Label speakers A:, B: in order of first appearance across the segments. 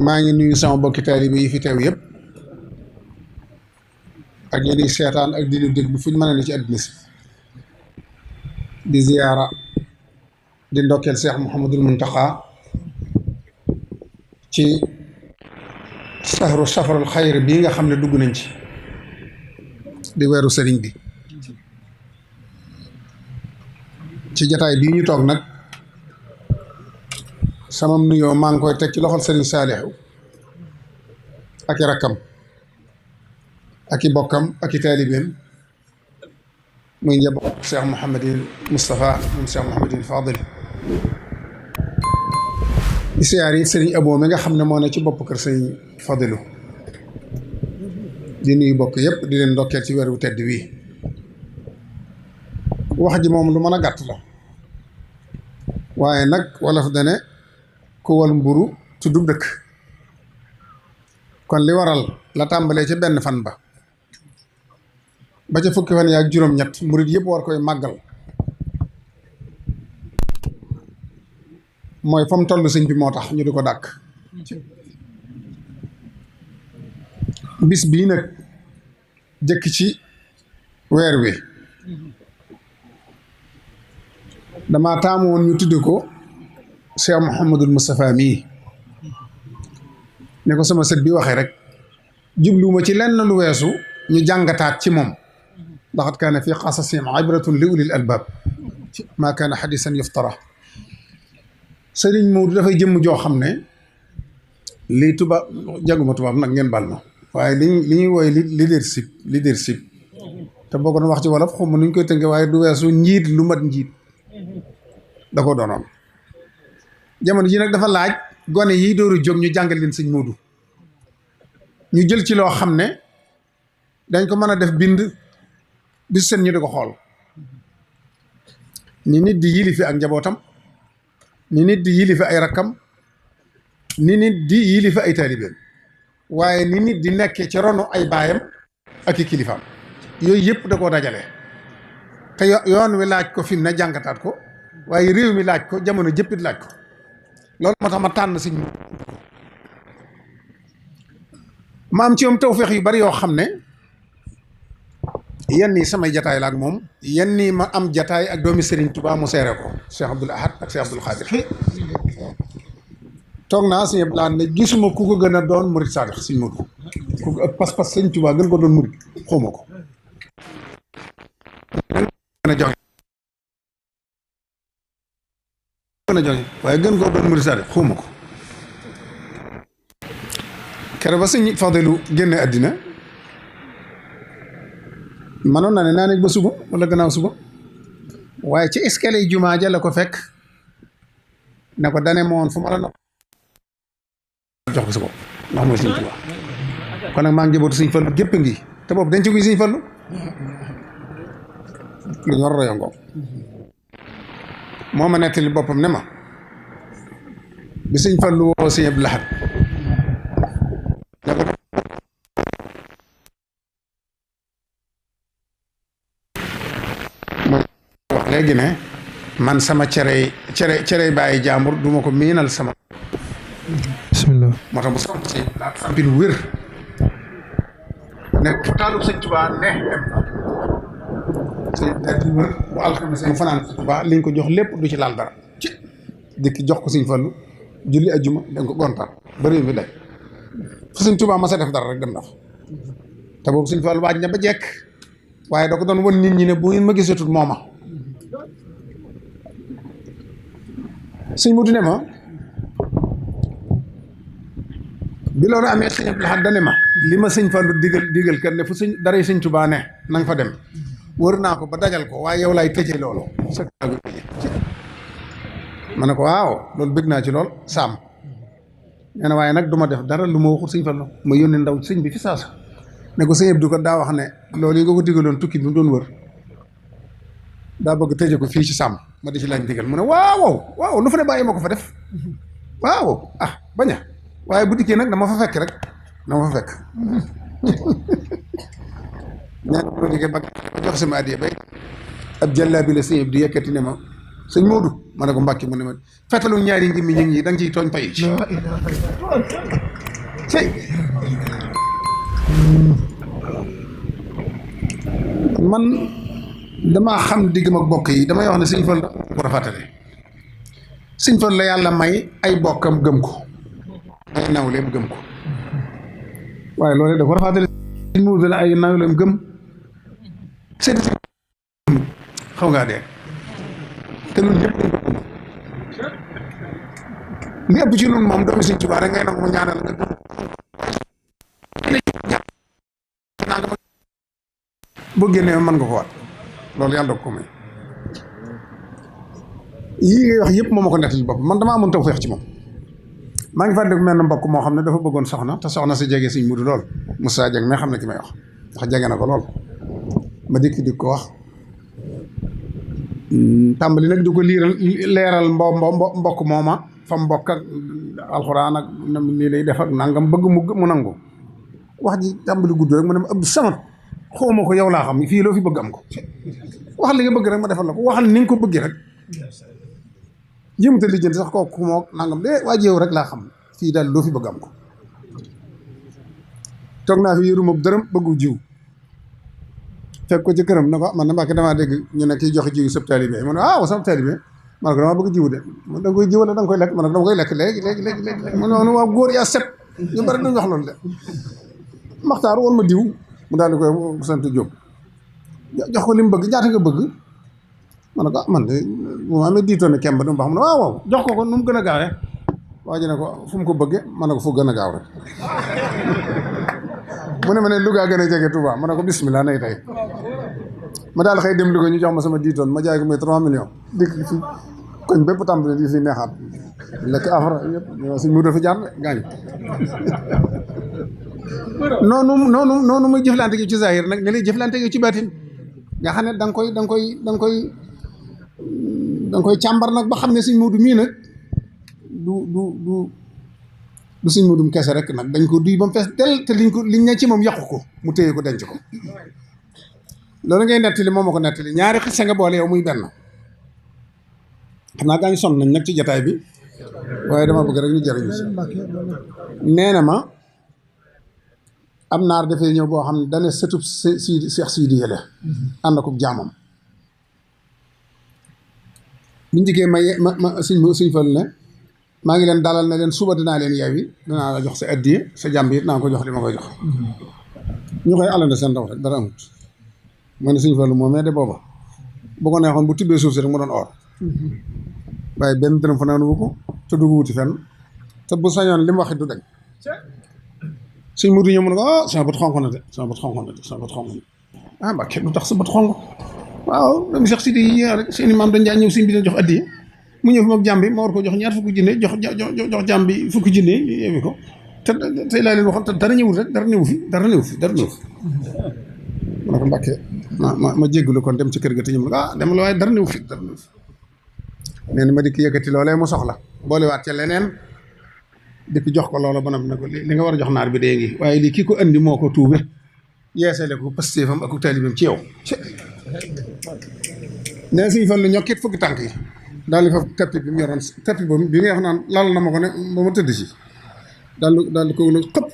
A: maa ngi nuyu sama bokki taalibe yi fi teew yëpp ak ñi di seetaan ak di ñu déglu fu ñu mën a ne ci àddina si di ziyaara di ndokkeel Seex Muhammadul Muntaxa ci sahru safarul xayr bii nga xam ne dugg nañ ci di weeru sëriñ bi ci jataay bii ñu toog nag sama nuyoo maa ngi koy teg ci loxol sëriñ Saalihu ak i rakkam ak i bokkam ak i taalibeem muy njaboot Cheikh Mouhamadul Moustapha moom Cheikh Mouhamadul Fadil di siyaar yi sëriñ Abo mi nga xam ne moo ne ci bopp kër sëriñ Fadilu di nuyu bokk yëpp di leen ndokkeel ci weer wu tedd wii wax ji moom lu mën a gàtt la waaye nag wolof dane ku wal mburu tuddub dëkk kon li waral la tàmbalee ca benn fan ba ca fukki fan yaa ak juróom-ñett murit yëpp war koy màggal mooy fa mu toll sëñ bi moo tax ñu di ko dàkk bis bii nag jëkk ci weer wi dama taamu woon ñu tudde ko Cheikh Mouhamadul Moustapha mii ne ko sama sët bi waxee rek jubluwuma ci lenn lu weesu ñu jàngataat ci moom ndaxat kaana fi qasasihim ibratun li ulil albab maa kaana xadisan yuftara sëriñ Moodu dafay jëmm joo xam ne lii tubaab jànguma tubaab nag ngeen bal ma waaye li ñuy wooye leadership te boo ko doon wax ci wolof xaw ma nu ñu koy tënke waaye du weesu njiit lu mat njiit da ko doonoon jamono ji nag dafa laaj gone yi dooru jóg ñu jàngal leen sëñ Moodu ñu jël ci loo xam ne dañ ko mën a def bind bis seen ñu di ko xool ni nit di yilifi ak njabootam ni nit di yilifi ay rakkam ni nit di yilifi ay taalibeem waaye ni nit di nekkee ci ronu ay baayam ak i kilifaam yooyu yëpp da koo dajale te yoon wi laaj ko fi mu ne jàngataat ko waaye réew mi laaj ko jamono jëppit laaj ko loolu moo tax ma tànn sëñ ma am ci moom tawféex yu bari yoo xam ne yenn yi samay jataay la ak moom yenn yi ma am jataay ak doomi Serigne Touba mu seere ko Cheikh Abdoul Ahad ak Cheikh Abdoul Khadir toog naa sëñ Abdoul Ahad ne gisuma ku ko gën a doon murit saadix sëñ Moodu ku ko ëpp pas-pas sëñ Touba gën ko doon murit xawma ko gën a joxe waaye gën koo doon murit saadix xawma ko kere ba sëñ Fadilu génne àddina manoon na ne naa nekk ba suba wala gannaaw suba waaye ci escalier jumaa ja la ko fekk ne ko dane moon fu ma la nopp jox ko sa bopp ndax mooy sëñ Tuubaa kon nag maa ngi jëbootu sëñ Fallu gépp ngi te boobu denc guy sëñ Fallu lu ñu war a royo ngoom moo ma nettali boppam ne ma bi sëñ Fallu woo sëñ Abdou Lahad léegi ne man sama cere bàyyi jàmbur duma ko miinal sama bismillah moo tax bu sama si sampin wér ne taalub sëñ Tuubaa ne sëñ dati wér bu alxames mu fanaan sëñ Tuubaa liñ ko jox lépp du ci laal dara ci dikki jox ko sëñ Fallu julli ajjuma dañ ko gontal ba réew mi daj fu sëñ Tuubaa ma sa def dara rek dem na fa te boobu sëñ Fallu waaj na ba jekk waaye da ko doon won nit ñi ne bu ngeen ma gisatul mooma sëñ Moodu ne ma bi loolu amee sëñ Abdou Lahad dane ma li ma sëñ Fallu digal kat ne fu sëñ daray sëñ Tuubaa ne na nga fa dem wër naa ko ba dajal ko waaye yow laay tëjee loolu sa kaagu tëjee ma ne ko waaw loolu bëgg naa ci lool saam nee na waaye nag du ma def dara lu ma waxul sëñ Fallu ma yónni ndaw sëñ bi fi saasa ne ko sëñ Abdou ko daa wax ne loolu yi nga ko digaloon tukki bi mu doon wër daa bëgg tëje ko fii ci sàmm ma di ci laaj digal mu ne waaw lu fa ne bàyyi ma ko fa def waaw baña waaye bu dikkee nag dama fa fekk rek dama fa fekk nee na bu ma dikkee ba jox sama addiya bay ab jàllaabi la sëñ Abdou yëkkati ne ma sëñ Moodu ma ne ko Mbàkke mu ne ma fetalu ñaari ngimmi ñu ngi da nga ciy tooñ pay ci man damaa xam diggam ak bokk yi damay wax ne sëñ Fall ko rafatale sëñ Fall la yàlla may ay bokkam gëm ko ay nawleem gëm ko waaye loolu da ko rafatale sëñ Moodu la ay nawleem gëm seeti xaw ngaa dee te ñun ñëpp dañ ko gëm li ëpp ci ñun moom doomi sëñ Tuubaa rek ngay nag mu ñaanal nga boo génnee mën nga ko waat loolu yàlla ko may yii ngay wax yëpp moom ma ko nettali bopp man damaa amoon tawfeex ci moom maa ngi fàttaliku mel na mbokk moo xam ne dafa bëggoon soxna te soxna si jege sëñ Mudu lool Moussa Dieng mais xam ne ki may wax ndax jege na ko lool ma dikk ko wax tàmbali nag di ko leeral mbokk mooma fa mbokk ak alxuraan ak nii lay def ak nangam bëgg mu nangu wax ji tàmbali gudd rek mu ne ma Abdou Samad xawma ko yow laa xam fii loo fi bëgg am ko waxal li nga bëgg rek ma defal la ko waxal ni nga ko bëggee rek jëmute lijjanti sax kooku moo nangam de waa yow rek laa xam fii daal loo fi bëgg am ko toog naa fi yëruma dërëm bëggu jiw fekk ko ci këram ne ko man na Mbàkke damaa dégg ñu ne kiy joxe jiw sab taalibe mu ne waaw sab taalibe ma ne ko damaa bëgg jiw de man da nga koy jiw wala da nga koy lekk ma ne ko dama koy lekk léegi mu ne waaw góor yaa set ñu bari duñ wax loolu de maxtaar woon ma diw mu daal di koy sant Jóob jox ko li mu bëgg ñaata nga bëgg ma ne ko man de bu ma amee diitoon ne kemb du mu baax mu ne waaw jox ko nu mu gën a gaawee waa ji ne ko fu mu ko bëggee ma ne ko fu gën a gaaw rek mu ne ma ne Louga gën a jege Touba ma ne ko bismillah nay tey ma daal xëy dem Louga ñu jox ma sama diitoon ma jaay ko muy 3 millions dikk fi koñ bépp tàmbali di fi neexaat lekk afra yëpp suñ mu dafa jaar gaañ noonu muy jëflante gi ci zahir nag ne lay jëflante gi ci baatin nga xam ne da nga koy càmbar nag ba xam ne suñ Moodu mii nag du suñ Moodum kese rek nag dañ ko duy ba mu fees del te liñ ne ci moom yàqu ko mu téye ko denc ko loolu ngay nettali moom ma ko nettali ñaari xisa nga boole yow muy benn xam naa gaa ñu sonn nañ nag ci jataay bi waaye dama bëgg rek ñu jëriñu si nee na ma am naar dafay ñëw boo xam ne dane sëtub Seex Sidi yële ànd ko jaamam biñ dikkee ma suñ fal ne maa ngi leen dalal ne leen suba dinaa leen yeewi dinaa la jox sa addiye sa jàmb it naa ko jox li ma koy jox ñu koy alande seen ndaw rek dara amut ma ne suñ fallu moom mais de booba bu ko neexoon bu tibbee suuf si rek mu doon or waaye benn dërëm fa naanu ko te dugg wuti fenn te bu sañoon li mu waxit du dañ suñ mutu ñëw mu ne ko sama bët xonq na de sama bët xonq na de sama bët xonq na ah Mbàkke lu tax sa bët xonq waaw dama Seex Sidi yi rek seeni maam dañ daa ñëw suñ bi leen jox addiye mu ñëw fi moom jàmm bi ma war ko jox ñaar fukki junne jox jàmm bi fukki junne yeewi ko te tey laa leen waxoon te dara ñëwul rek dara ñëw fi ma ne ko Mbàkke ma jéggalu kon dem ci kër ga te ñu ne dem la waaye dara ñëw fi nee na ma dikk yëkkati loolee mu soxla boolewaat ca leneen dikk jox ko loola ba ne ko li nga war a jox naar bi dee ngi waaye lii kii ko andi moo ko tuube yeesale ko pastéefam ak taalibeem ci yow nee suñu fan la ñokkit fukki tànk yi daal di fa tapis bi mu yoroon tapis boobu bi nga wax naan lal na ma ko ne ba ma tëdd si daal di ko xëpp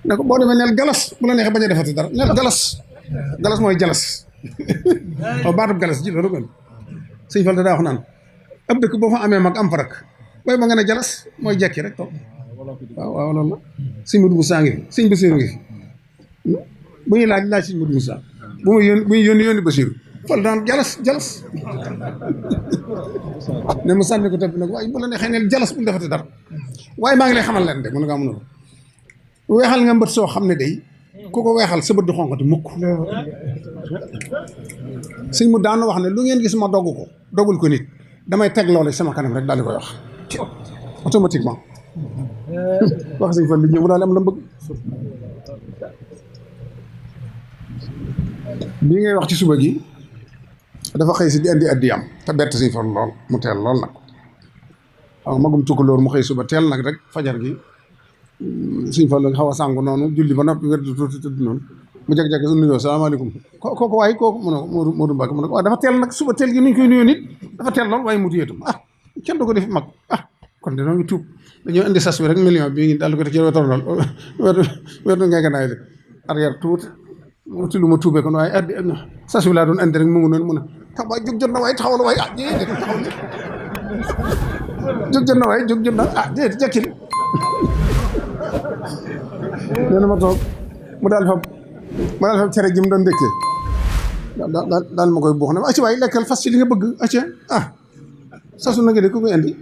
A: ne ko boo demee neel galas bu la neexee bañ a defati dara neel galas mooy jalas waaw baatub galas ji loolu kon sëñ Fall daa wax naan ab dëkk boo fa amee mag am fa rek booy ba nga ne jalas mooy jekki rek toog waaw loolu la sëñ Modou Moussa ngi fi sëñ Bassirou ngi fi bu ñuy laaj sëñ Modou Moussa bu muy yónni Bassirou Fall daan jalas ne mu sànni ko tamit nag waaye bu la neexee neel jalas bu ñu defati dara waaye maa ngi lay xamal leen de mun nga weexal nga mbët soo xam ne day ku ko weexal sa bët du xonqati mukk sëñ mu daan wax ne lu ngeen gis ma dogul ko nit damay teg loolu sama kanam rek daal di koy wax automatiquement wax sëñ Fall li ñëw mu daal am la bëgg bii ngay wax ci suba gi dafa xëy si di andi addiyam te bett sëñ Fall lool mu teel lool nag waaw magum tukkulóor mu xëy suba teel nag rek fajar gi sëñ Fall xaw a sàngu noonu julli ba noppi wér du tuuti tëdd noonu mu jeg-jeg su nuyoo salaamaaleykum kooku waaye kooku mu ne Modou Mbacke mu ne ko waaw dafa teel nag suba teel gi nuñ koy nuyoo nit dafa teel lool waaye mu tuyeetum kenn du ko def mag kon de noo ngi tuub dañoo indi sas bi rek million bi ngi daal di ko teg ci wetu lool wetu ngay ganaay rek arrière tuuti ci lu ma tuubee kon waaye addi sas bi laa doon indi rek mu ngi noonu mun a tax waay jóg jot na waaye taxaw la waaye déedéet taxaw na jóg jot na waaye jóg jot na déedéet jekkil nee na ma toog mu daal fa cere ji mu doon dëkkee daal ma koy buux ne ma acca waay lekkal fas ci li nga bëgg acca sasu na nga de ku koy indi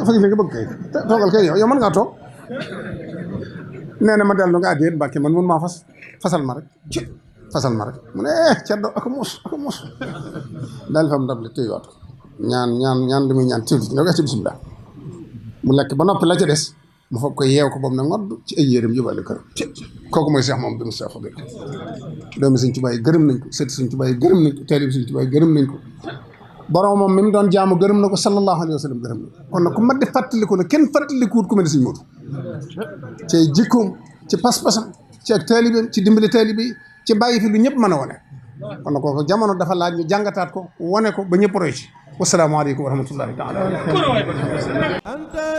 A: fas li nga bëgg kay toogal kay yow mën ngaa toog nee na ma dellu nga déet Mbàkke man mun maa fasal ma rek fasal ma rek mu ne ceddo ak muus daal fa mu ndab li téyewaat ko ñaan li muy ñaan tiw ci ne ko ci bisimilah mu lekk ba noppi la ca des mu foog ko yeew ko boobu nag ngodd ci ay yéreem yóbbaale kër kooku mooy Cheikh moom bi Moustapha Fadil doomi Sëñ Tuubaa yi gërëm nañ ko sëti Sëñ Tuubaa yi gërëm nañ ko taalibe Sëñ Tuubaa yi gërëm nañ ko borom moom mi mu doon jaamu gërëm na ko sallallahu alayhi wa sallam gërëm na ko kon nag ku mat di fàttaliku la kenn fàttalikuwut ku mel ne Sëñ Moodu ci jikkoom ci pas-pasam ci ak taalibeem ci dimbali taalibe yi ci bàyyi fi lu ñëpp mën a wane kon nag kooku jamono dafa laaj ñu jàngataat ko wane ko ba ñëpp roy ci wasalaamaaleykum wa rahmatullahi taala
B: Anta